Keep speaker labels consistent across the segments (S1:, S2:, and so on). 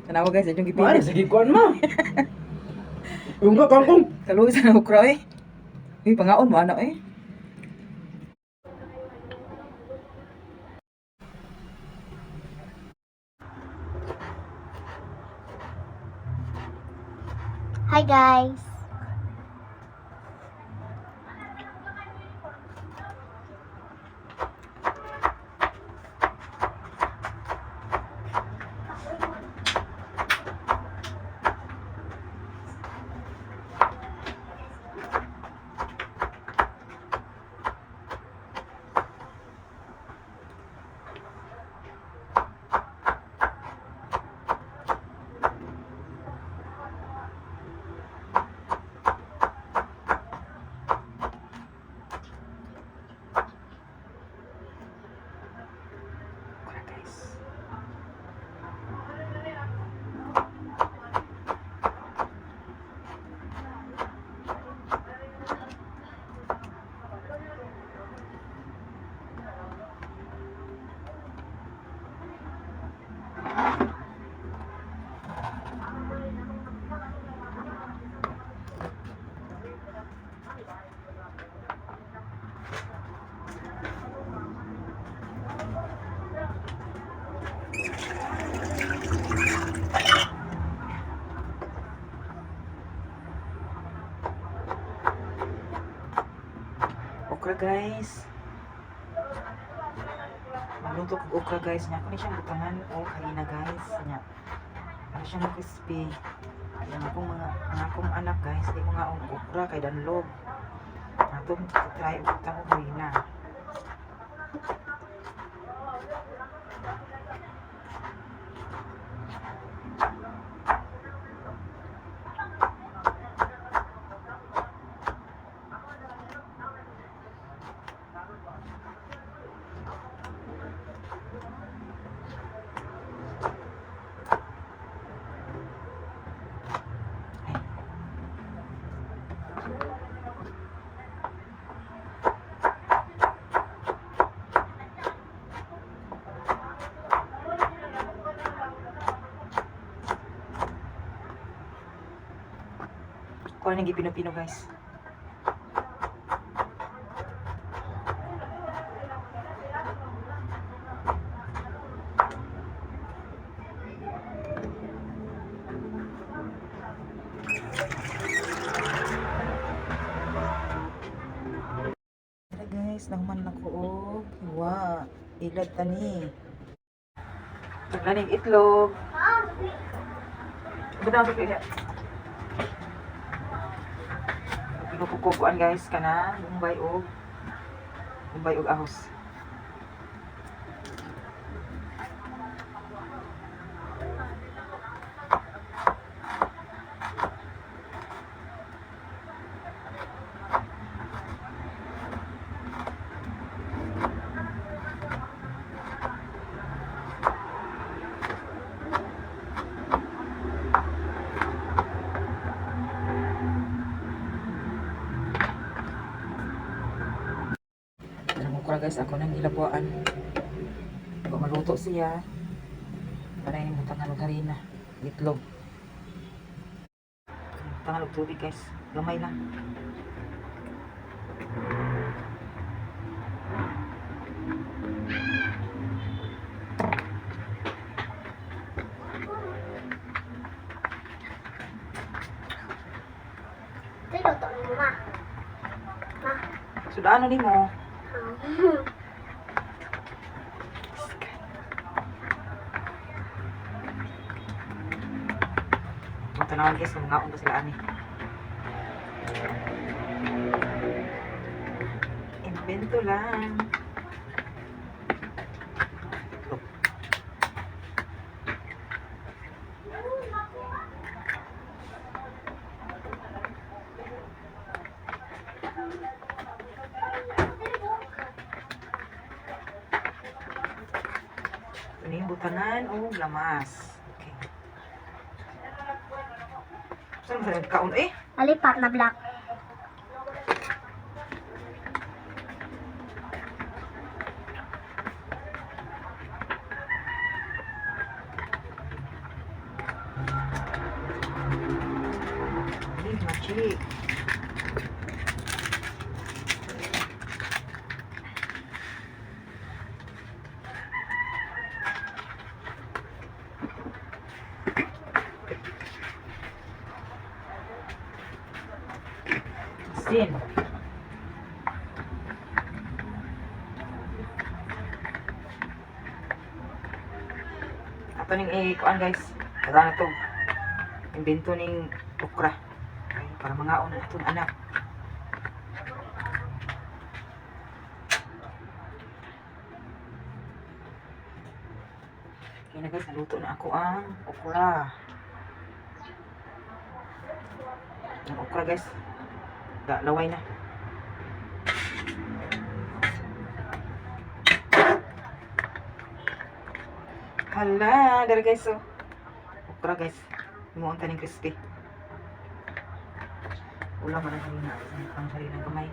S1: Tanawa guys, inyong
S2: Maano,
S1: gipili.
S2: sige kuan ma. Yung ka kangkong.
S1: Kaluoy sa okra eh. Uy, pangaon mo ana eh.
S3: Hi guys.
S1: Okra guys. Okra guys. Magluto kog okra guys nya. Kuni siyang butangan o harina guys nya. Para siya mo crispy. Ang akong mga ang akong anak guys, di mo nga og okra kay danlog. Atong try og butang og harina. Kuha nang gipino-pino guys. Tara guys, nahuman na ko og hiwa. Ilad tani. Taglaning itlog. Butang sa pila. Pinukukuan guys kana bombay og ahos. Alam ko guys, ako nang gilabuan. Pag maluto siya, para yung butangan og harina, itlog. Butangan og tubig guys, gamay lang.
S3: Ito luto ni ma. Ma.
S1: Sudaan na nimo. Ang tanawan guys, kung mga ba sila ani. Invento lang. Itlog. Ito na yung butangan o lamas. Okay. Saan ba kaon eh?
S3: Alipat na black.
S1: Magic. Sin. Ato ning i-kuan, guys. Tara na to. Imbento ning okra. Okay, para mangaon ang atong anak. Okay na guys, naluto na ako ang okra. Ang okra, guys. Laway na. Hala, dara guys, oh. Okra, guys. Himuon ta ning crispy. Ulam man ang harina. Ang harina gamay.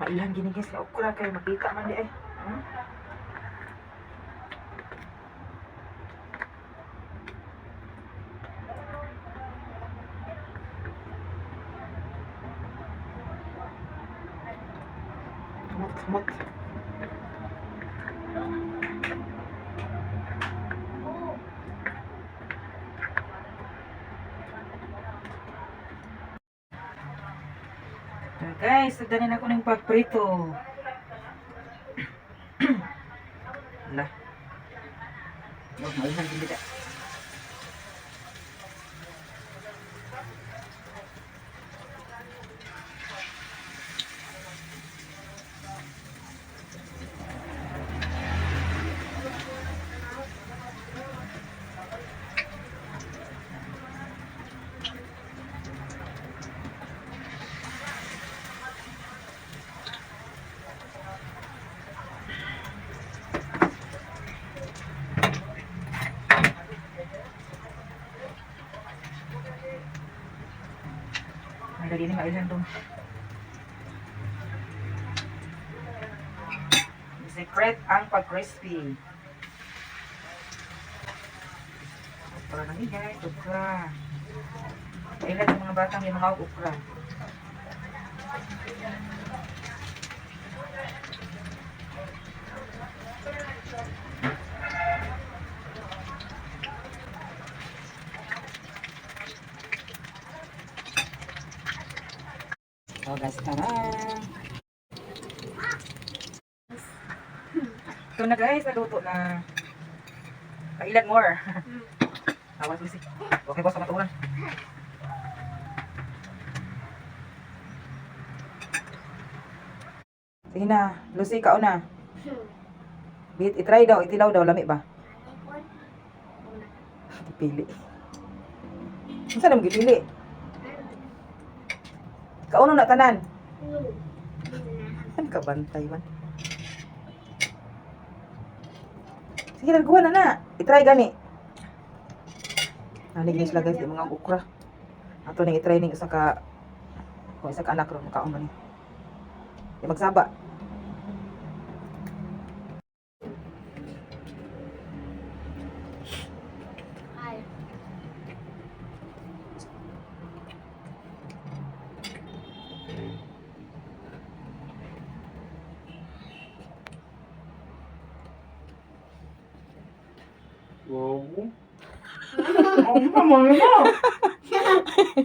S1: Mailan gini guys na okra kay makita man di ay. Kamot, kamot. So, guys, sugdanin ako ng pagprito. Ala. Oh, mailan gini da. Ang dali ni mailan dong. Secret ang pag-crispy. Okra na ni guys, okra. Kailan ang mga batang may mga okra. So guys, tara! Ito na guys, naluto na. Pailan more. Awas, Lucy. Okay boss, maturan. Sige na, Lucy, kao na. Bit, itry daw, itilaw daw, lami ba? Pili. Unsa na gipili? Kauno na tanan. Ano ka bantay man? Sige, nagkuha na na. I-try gani. Nanig ni sila guys, di mga okra. Ato ning i-try ning usa ka kung isa ka anak ron makaon gani. Di magsaba.
S3: Ay.
S2: Wow. Ako naman na.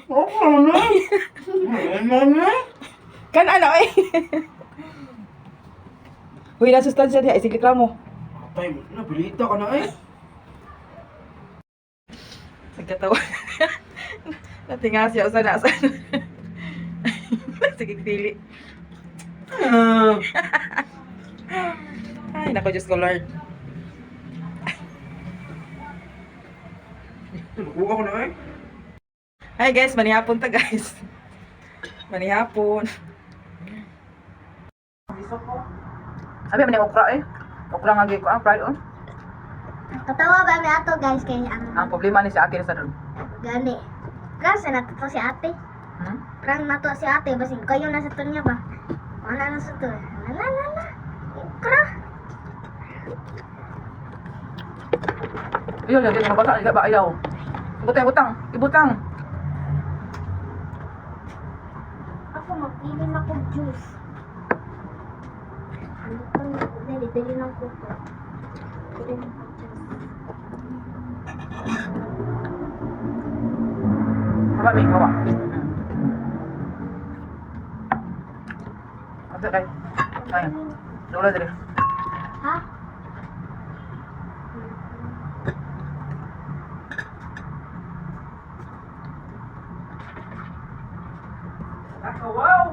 S2: Ako na. Ano na?
S1: Kan ano eh. Uy, na sustansya diha, isig reklamo.
S2: Atay, nabilita ka na eh.
S1: Nagkatawa. Natinga siya usa na usa. Sige, pili. Ay, nako, Diyos ko, Lord.
S2: Nakuha ko na eh.
S1: Hi guys, manihapon ta guys. Manihapon. Abi man yung okra eh. Okra nga gyud ko ang fried on.
S3: Katawa ba mi ato guys kay ang
S1: Ang problema ni si ate sa doon.
S3: gani. Prang sa nato to si ate.
S1: Hmm?
S3: Prang nato si ate basin kayo na sa to niya ba. Wala na sa to. La la la la. Okra.
S1: Ayaw, lagi na mabasa, ba ayaw. Ibutang, ibutang, ibutang.
S3: Ako magpili na kog juice. Ano to? Dali, dali ng kuko. Dali ng juice.
S1: Baba, may baba. Ate kay. Ay. Lola dire.
S3: Ha?
S1: Ako, wow.